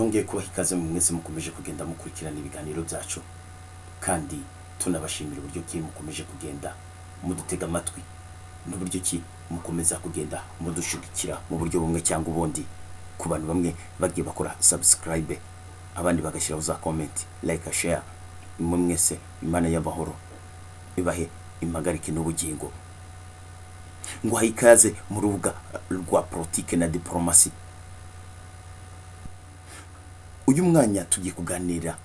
Nongeye kubaha ikaze mu mwese mukomeje kugenda mukurikirana ibiganiro byacu, kandi tunabashimira uburyo ki mukomeje kugenda mudutega amatwi n'uburyo ki mukomeza kugenda mudushyigikira mu buryo bumwe cyangwa ubundi. Ku bantu bamwe bagiye bakora subscribe, abandi bagashyiraho za comment, like, share, mwe mwese Imana y'amahoro ibahe impagarike n'ubugingo. Nguhaye ikaze mu rubuga rwa politike na diporomasi. Uyu mwanya tugiye kuganira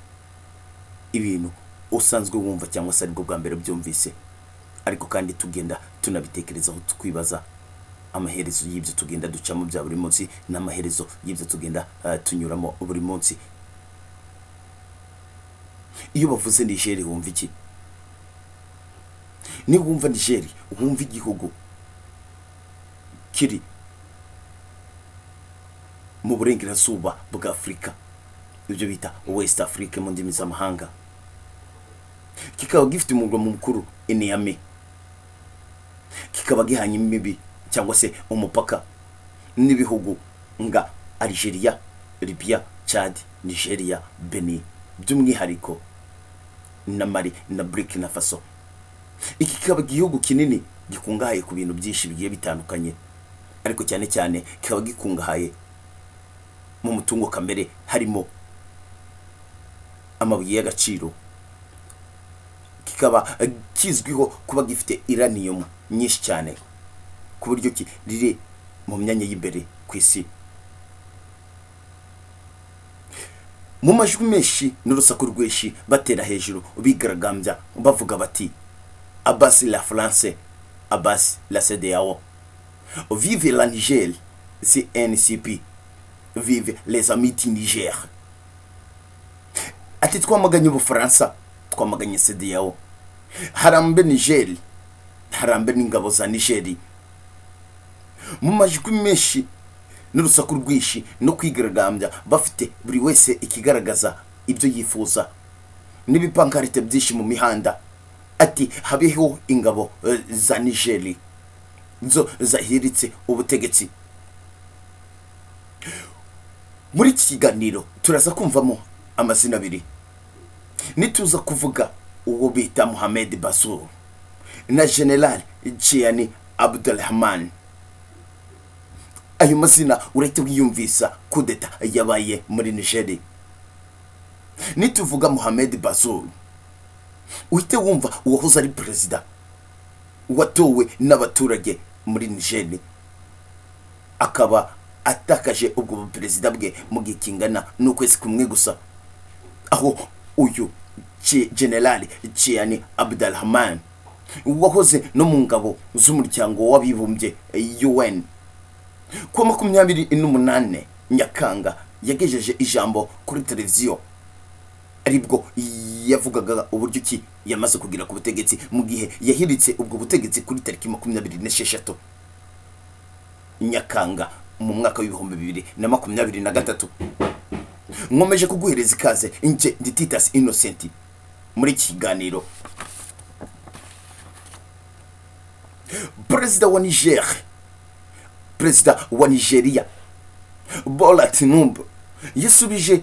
ibintu usanzwe wumva cyangwa se aribwo bwa mbere byumvise, ariko kandi tugenda tunabitekerezaho, twibaza amaherezo y'ibyo tugenda ducamo bya buri munsi n'amaherezo y'ibyo tugenda tunyuramo buri munsi. Iyo bavuze Nigeri wumva iki? Niba wumva Nigeri, wumva igihugu kiri mu burengerazuba bwa Afurika, ibyo bita West Africa mu ndimi z'amahanga, kikaba gifite umurwa mukuru i Niamey, kikaba gihanye imbibi cyangwa se umupaka n'ibihugu nga Algeria, Libya, Chad, Nigeria, Benin by'umwihariko na Mali na Burkina Faso. Iki kikaba igihugu kinini gikungahaye ku bintu byinshi bigiye bitandukanye, ariko cyane cyane kikaba gikungahaye mu mutungo kamere, harimo amabuye y'agaciro. Kikaba kizwiho kuba gifite uranium nyinshi cyane, ku buryo ki riri mu myanya y'imbere ku isi. Mu majwi menshi n'urusaku rwinshi batera hejuru bigaragambya bavuga bati: "À bas la France, à bas la CEDEAO, vive la Niger, CNCP, vive les amis du Niger." Ati: "Twamaganye Ubufaransa, twamaganye CEDEAO, harambe Niger, harambe n'ingabo za Niger." Mu majwi menshi n'urusaku rwinshi no kwigaragambya, bafite buri wese ikigaragaza ibyo yifuza n'ibipankarite byinshi mu mihanda, ati: "Habeho ingabo za Nigeri zo zahiritse ubutegetsi." Muri iki kiganiro turaza kumvamo amazina abiri nituza kuvuga uwo bita Mohamed Bazoum na General Tchiani Abdulrahman. Ayo mazina urahita wiyumvisa kudeta yabaye muri Nigeri. Nituvuga Mohamed Bazoum, uhite wumva uwahoze ari perezida watowe n'abaturage muri Nigeri, akaba atakaje ubwo perezida bwe mu gihe kingana n'ukwezi kumwe gusa, aho uyu General Tchiani Abdulrahman wahoze no mu ngabo z'umuryango w'abibumbye UN, kuwa 28 Nyakanga yagejeje ijambo kuri televiziyo, aribwo yavugaga uburyo ki yamaze kugera ku butegetsi, mu gihe yahiritse ubwo butegetsi kuri tariki 26 Nyakanga mu mwaka w'2023. Nkomeje kuguhereza ikaze, nje ndi Titus Innocent muri iki kiganiro. Perezida wa Niger, perezida wa Nigeria Bola Tinubu yasubije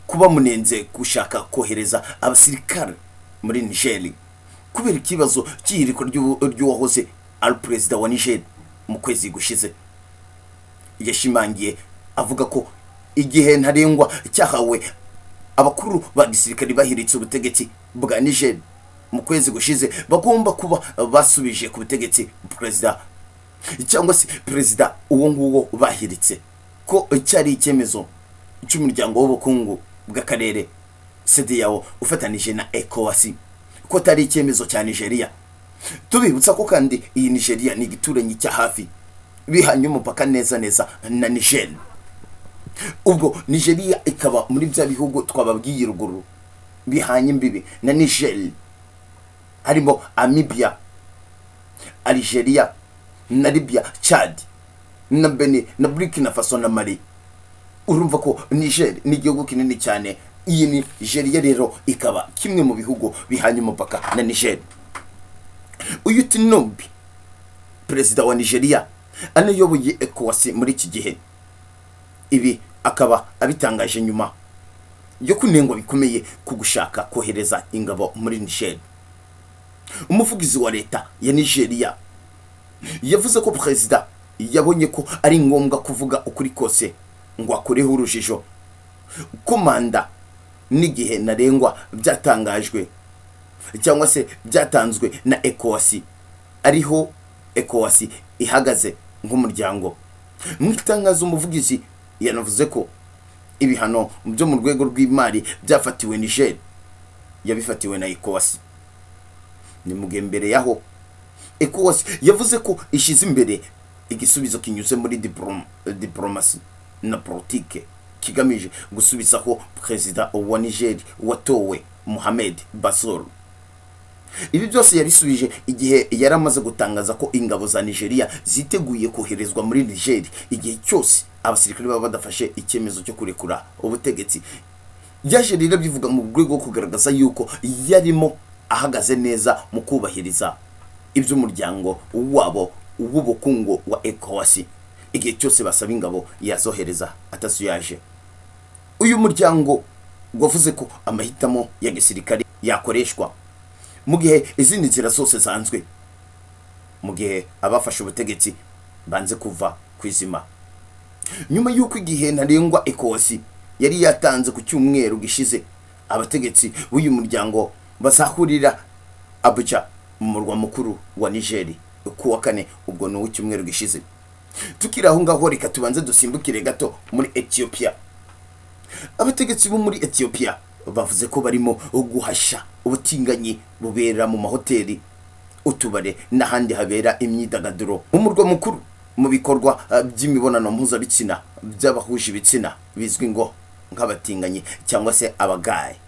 kuba munenze gushaka kohereza abasirikare muri Niger kubera ikibazo cy'ihirikwa ry'uwahoze ari perezida wa Niger mu kwezi gushize. Yashimangiye avuga ko igihe ntarengwa cyahawe abakuru ba gisirikare bahiritse ubutegetsi bwa Niger mu kwezi gushize bagomba kuba basubije ku butegetsi perezida cyangwa se perezida uwo nguwo bahiritse, ko cyari icyemezo cy'umuryango w'ubukungu bw'akarere CEDEAO ufatanije na ECOWAS, ko atari icyemezo cya Nigeria. Tubibutsa ko kandi iyi Nigeria ni igituranyi cya hafi, bihanye umupaka neza neza na Niger. Ubwo Nigeria ikaba muri bya bihugu twababwiye ruguru bihanye imbibi na Niger, harimo Namibia, Algeria na Libya, Chad na Benin na Burkina Faso na Mali. Urumva ko Niger ni igihugu kinini cyane. Iyi Nigeria rero ikaba kimwe mu bihugu bihanye umupaka na Niger. Uyu Tinubu, perezida wa Nigeria anayoboye ECOWAS muri iki gihe, ibi Akaba abitangaje nyuma yo kunengwa bikomeye ku gushaka kohereza ingabo muri Niger. Umuvugizi wa leta ya Nigeria yavuze ko perezida yabonye ko ari ngombwa kuvuga ukuri kose ngo akureho urujijo ko manda n'igihe ntarengwa byatangajwe cyangwa se byatanzwe na ECOWAS, ariho ECOWAS ihagaze nk'umuryango. Mu itangazo, umuvugizi yanavuze ko ibihano byo mu rwego rw'imari byafatiwe Niger yabifatiwe na ECOWAS. Ni mu gihe mbere yaho ECOWAS yavuze ko ishyize imbere igisubizo kinyuze muri diplomasi na politike kigamije gusubizaho perezida wa Niger watowe, Mohamed Bazoum. Ibi byose yabisubije igihe yari amaze gutangaza ko ingabo za Nigeria ziteguye koherezwa muri Niger igihe cyose abasirikare baba badafashe icyemezo cyo kurekura ubutegetsi. Yaje rero bivuga mu rwego rwo kugaragaza yuko yarimo ahagaze neza mu kubahiriza iby'umuryango wabo w'ubukungu wa ECOWAS. Igihe cyose basaba ingabo yazohereza atasuyaje. Uyu muryango wavuze ko amahitamo ya gisirikare yakoreshwa mu gihe izindi nzira zose zanzwe, mu gihe abafashe ubutegetsi banze kuva ku izima. Nyuma y'uko igihe ntarengwa ECOWAS yari yatanze ku cyumweru gishize, abategetsi b'uyu muryango bazahurira Abuja, mu murwa mukuru wa Niger, ku wa kane, ubwo ni uw'icyumweru gishize. Tukiri aho ngaho, reka tubanze dusimbukire gato muri Ethiopia. Abategetsi bo muri Ethiopia bavuze ko barimo guhasha ubutinganyi bubera mu mahoteli, utubare n'ahandi habera imyidagaduro mu murwa mukuru, mu bikorwa by'imibonano mpuzabitsina by'abahuje ibitsina bizwi ngo nk'abatinganyi cyangwa se abagaye.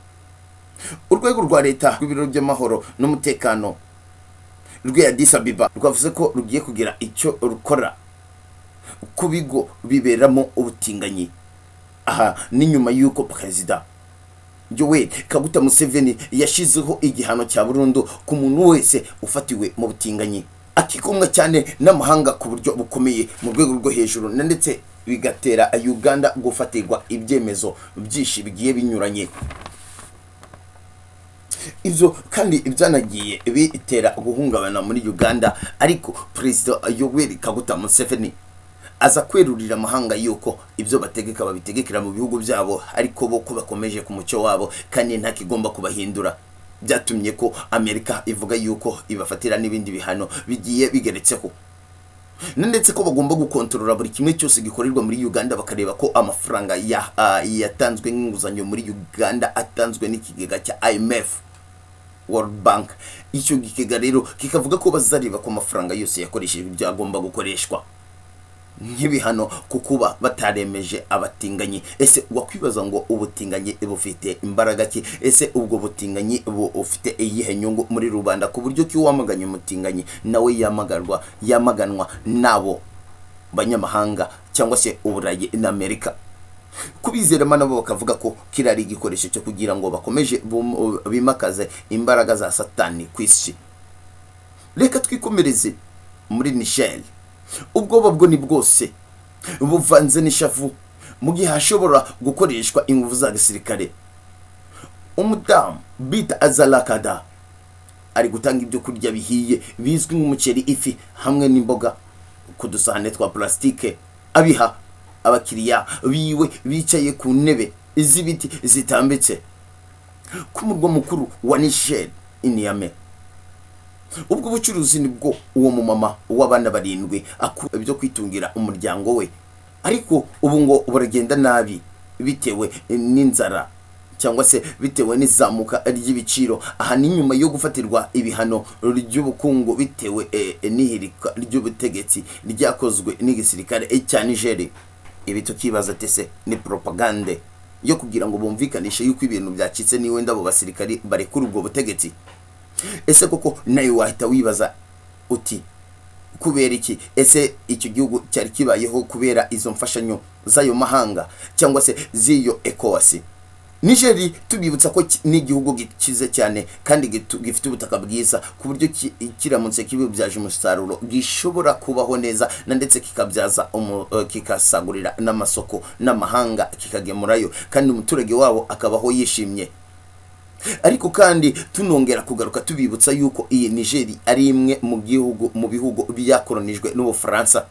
Urwego rwa leta rw'ibiro by'amahoro n'umutekano rw'i Addis Ababa rwavuze ko rugiye kugira icyo rukora ku bigo biberamo ubutinganyi. Aha ni nyuma y'uko Perezida Yoweri Kaguta Museveni yashyizeho igihano cya burundu ku muntu wese ufatiwe mu butinganyi, akikomwa cyane n'amahanga ku buryo bukomeye mu rwego rwo hejuru, na ndetse bigatera Uganda gufatirwa ibyemezo byinshi bigiye binyuranye. Ibyo kandi byanagiye bitera guhungabana muri Uganda, ariko Perezida Yoweri Kaguta Museveni aza kwerurira amahanga yuko ibyo bategeka babitegekera mu bihugu byabo, ariko bo ko bakomeje ku mucyo wabo kandi nta kigomba kubahindura. Byatumye ko Amerika ivuga yuko ibafatira n'ibindi bihano bigiye bigeretseho, ndetse ko bagomba gukontorora buri kimwe cyose gikorerwa muri Uganda, bakareba ko amafaranga yatanzwe nk'inguzanyo muri Uganda atanzwe n'ikigega cya IMF, World Bank. Icyo kigega rero kikavuga ko bazareba ko amafaranga yose yakoreshejwe ibyo agomba gukoreshwa, nk'ibihano ku kuba bataremeje abatinganyi. Ese wakwibaza ngo ubutinganyi bufite imbaraga ki? Ese ubwo butinganyi bufite iyihe nyungu muri rubanda, ku buryo ki uwamaganye umutinganyi nawe yamagarwa, yamaganwa n'abo banyamahanga cyangwa se Uburayi n'Amerika? Kubizeramo nabo bakavuga ko kiriya ari igikoresho cyo kugira ngo bakomeje bimakaze imbaraga za Satani ku isi. Reka twikomereze muri Niger. Ubwoba bwo ni bwose buvanze n'ishavu mu gihe hashobora gukoreshwa ingufu za gisirikare. Umudamu bita Azalakada ari gutanga ibyo kurya bihiye bizwi nk'umuceri, ifi hamwe n'imboga ku dusahane twa plastique, abiha abakiriya biwe bicaye ku ntebe z'ibiti zitambitse ku murwa mukuru wa Niger, i Niamey. Ubwo bucuruzi nibwo uwo mumama w'abana barindwi akura ibyo kwitungira umuryango we, ariko ubu ngo buragenda nabi bitewe n'inzara cyangwa se bitewe n'izamuka ry'ibiciro. Aha ni nyuma yo gufatirwa ibihano ry'ubukungu bitewe n'ihirika ry'ubutegetsi ryakozwe n'igisirikare cya Niger. Ibi tukibaza tese ni propagande yo kugira ngo bumvikanishe yuko ibintu byacitse, niwe wenda abo basirikari barekura ubwo butegetsi. Ese koko nawe wahita wibaza uti kubera iki? Ese icyo gihugu cyari kibayeho kubera izo mfashanyo z'ayo mahanga cyangwa se z'iyo ECOWAS? Nigeri, tubibutsa ko ni igihugu gikize cyane kandi gifite ubutaka bwiza, ku buryo kiramutse kibibyaje umusaruro gishobora kubaho neza na ndetse kikabyaza kikasagurira n'amasoko n'amahanga, kikagemurayo, kandi umuturage wabo akabaho yishimye. Ariko kandi tunongera kugaruka tubibutsa yuko iyi Nigeri ari imwe mu bihugu byakoronijwe n'Ubufaransa.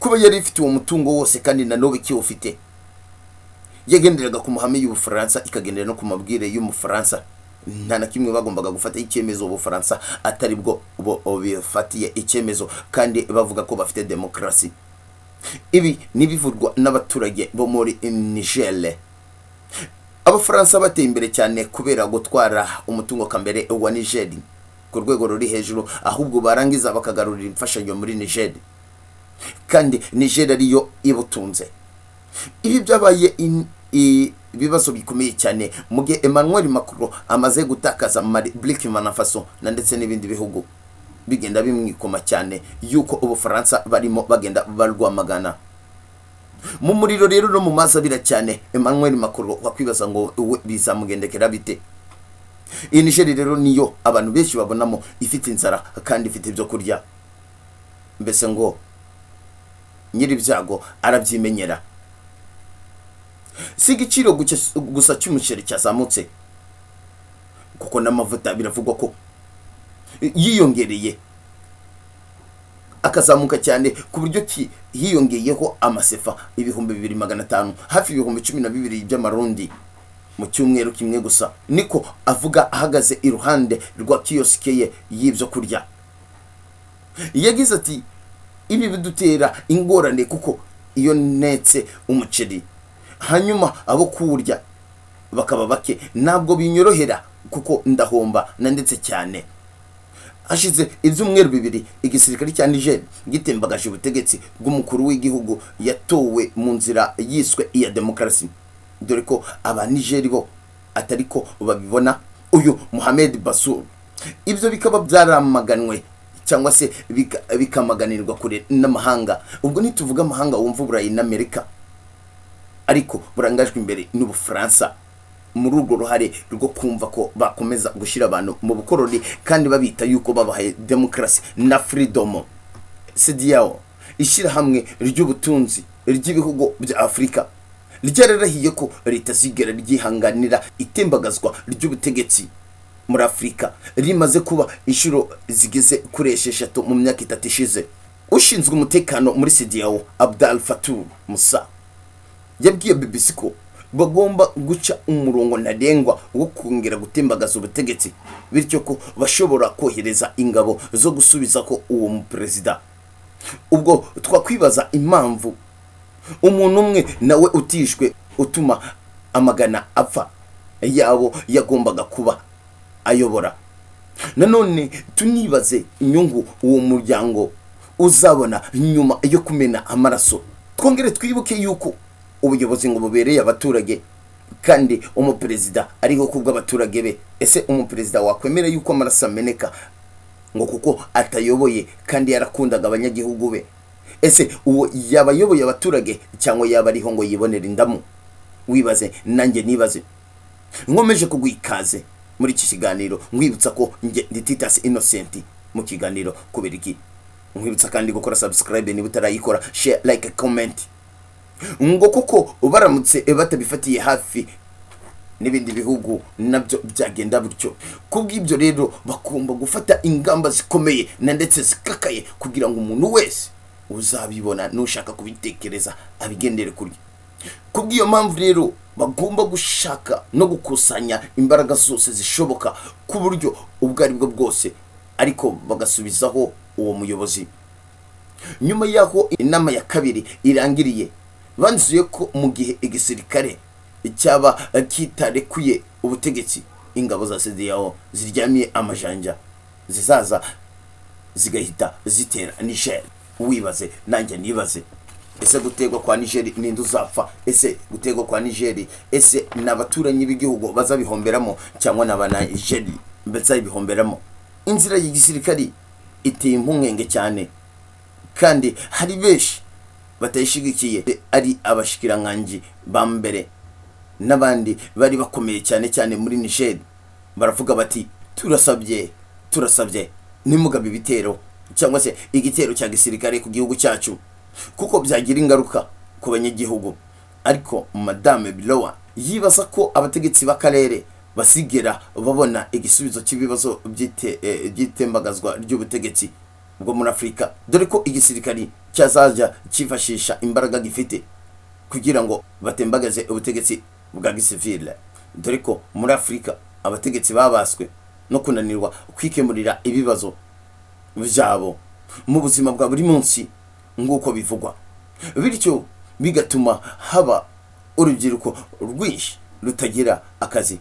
Kuba yari ifite uwo mutungo wose kandi na n'ubu ikiwufite, yagenderaga ku mahame y'Ubufaransa, ikagendera no ku mabwire y'Umufaransa. Nta na kimwe bagombaga gufata icyemezo Ubufaransa atari bwo bo bifatiye icyemezo, kandi bavuga ko bafite demokarasi. Ibi n'ibivurwa n'abaturage bo muri Niger. Abafaransa bateye imbere cyane kubera gutwara umutungo kamere wa Niger ku rwego ruri hejuru, ahubwo barangiza bakagarurira imfashanyo muri Niger, kandi Niger ariyo ibutunze. Ibi byabaye ibibazo bikomeye cyane mu gihe Emmanuel Macron amaze gutakaza Mali, Burkina Faso na ndetse n'ibindi bihugu bigenda bimwikoma cyane yuko Ubufaransa barimo bagenda barwamagana. Mu muriro rero no mu mazi abira cyane, Emmanuel Macron wakwibaza ngo we bizamugendekera bite? Iyi Niger rero niyo abantu benshi babonamo ifite inzara kandi ifite ibyo kurya, mbese ngo nyir'ibyago arabyimenyera. Si igiciro gusa cy'umuceri cyazamutse, kuko n'amavuta biravugwa ko yiyongereye akazamuka cyane, ku buryo hiyongeyeho amasefa 2500, hafi 12,000 by'amarundi mu cyumweru kimwe gusa. Niko avuga ahagaze iruhande rwa kiyosike ye y'ibyo kurya. Yagize ati: "Ibi bidutera ingorane kuko iyo ntetse umuceri hanyuma abo kuwurya bakaba bake, ntabwo binyorohera kuko ndahomba na ndetse cyane." Hashize ibyumweru 2 igisirikare cya Niger gitembagaje ubutegetsi bw'umukuru w'igihugu yatowe mu nzira yiswe iya demokarasi, dore ko aba Niger bo atari ko babibona uyu Mohamed Bazoum. Ibyo bikaba byaramaganwe cyangwa se bikamaganirwa kure n'amahanga. Ubwo ntituvuga amahanga wumva Uburayi n'Amerika, ariko burangajwe imbere n'Ubufaransa muri urwo ruhare rwo kumva ko bakomeza gushyira abantu mu bukoroni kandi babita yuko babahaye demokarasi na freedom. CEDEAO, ishyirahamwe ry'ubutunzi ry'ibihugu bya Afurika, ryararahiye ko ritazigera ryihanganira itembagazwa ry'ubutegetsi muri Afurika, rimaze kuba inshuro zigeze kuri 6 mu myaka 3 ishize. Ushinzwe umutekano muri CEDEAO, Abdel Fattah Musa, yabwiye BBC ko bagomba guca umurongo ntarengwa wo kongera gutembagaza ubutegetsi, bityo ko bashobora kohereza ingabo zo gusubiza ko uwo muperezida. Ubwo twakwibaza impamvu umuntu umwe nawe utishwe utuma amagana apfa yabo yagombaga kuba ayobora. Nanone tunibaze inyungu uwo muryango uzabona nyuma yo kumena amaraso. Twongere twibuke yuko ubuyobozi ngo bubereye abaturage, kandi umuperezida ariho kubw'abaturage be. Ese umuperezida wakwemera yuko amaraso ameneka ngo kuko atayoboye kandi yarakundaga abanyagihugu be? Ese uwo yaba ayoboye abaturage cyangwa yaba ariho ngo yibonere indamu? Wibaze nanjye nibaze. Nkomeje kuguha ikaze muri iki kiganiro, nkwibutsa ko nge ndi Titus Innocent mu kiganiro Kubera Iki. Nkwibutsa kandi gukora subscribe niba utarayikora, share, like, comment, ngo kuko baramutse batabifatiye hafi n'ibindi bihugu nabyo byagenda bityo. Kubw'ibyo rero bagomba gufata ingamba zikomeye na ndetse zikakaye, kugira ngo umuntu wese uzabibona n'ushaka kubitekereza abigendere kurya. Kubw'iyo mpamvu rero bagomba gushaka no gukusanya imbaraga zose zishoboka ku buryo ubwo ari bwo bwose, ariko bagasubizaho uwo muyobozi. Nyuma y'aho inama ya kabiri irangiriye, banzuye ko mu gihe igisirikare cyaba kitarekuye ubutegetsi, ingabo za CEDEAO ziryamiye amajanja zizaza zigahita zitera Niger. Wibaze nanjye nibaze: ese gutegwa kwa Niger ninde uzapfa? Ese gutegwa kwa Niger, ese ni abaturanyi b'igihugu bazabihomberamo cyangwa ni abanigeri bazabihomberamo? Inzira y'igisirikari iteye impungenge cyane, kandi hari benshi batayishigikiye, ari abashikiranganji ba mbere. N'abandi bari bakomeye cyane cyane muri Niger baravuga bati: "Turasabye, turasabye, ntimugabe ibitero cyangwa se igitero cya gisirikare ku gihugu cyacu, kuko byagira ingaruka ku banyagihugu." Ariko Madame Biloa yibaza ko abategetsi b'akarere basigera babona igisubizo cy'ibibazo by'itembagazwa ry'ubutegetsi bwo muri Afurika, dore ko igisirikari cyazajya cyifashisha imbaraga gifite kugira ngo batembagaze ubutegetsi bwa gisivile, dore ko muri Afurika abategetsi babaswe no kunanirwa kwikemurira ibibazo byabo mu buzima bwa buri munsi nk'uko bivugwa, bityo bigatuma haba urubyiruko rwinshi rutagira akazi.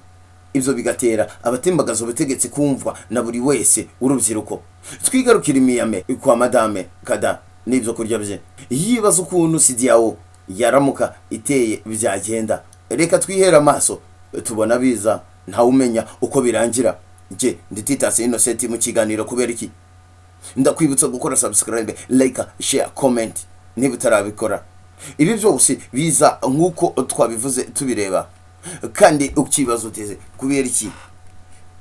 Ibyo bigatera abatembagaza ubutegetsi kumvwa na buri wese w'urubyiruko. Twigarukira imiyame kwa Madame Kada n'ibyo kurya bye. Yibaza ukuntu CEDEAO yaramuka iteye byagenda. Reka twihere amaso tubona biza, ntawumenya uko birangira. Njye ndi Titasi Innocent mu kiganiro Kubera Iki. Ndakwibutsa gukora subscribe, like, share, comment niba utarabikora. Ibi byose biza nk'uko twabivuze tubireba, kandi ukibaza uteze kubera iki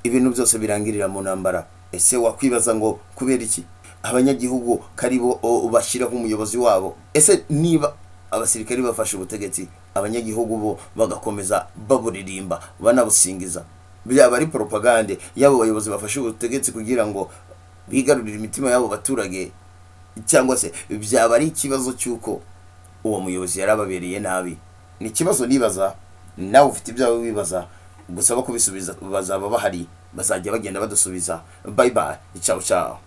ibintu byose birangirira mu ntambara. Ese wakwibaza ngo kubera iki abanyagihugu karibo bashyiraho umuyobozi wabo? Ese niba abasirikari bafashe ubutegetsi, abanyagihugu bo bagakomeza baburirimba banabusingiza, byaba ari propagande y'abo bayobozi bafashe ubutegetsi kugira ngo bigarurire imitima y'abo baturage, cyangwa se byaba ari ikibazo cy'uko uwo muyobozi yarababereye nabi? Ni ikibazo nibaza, nawe ufite ibyawe wibaza. Gusa kubisubiza bazaba bahari, bazajya bagenda badusubiza. Bye bye, ciao ciao.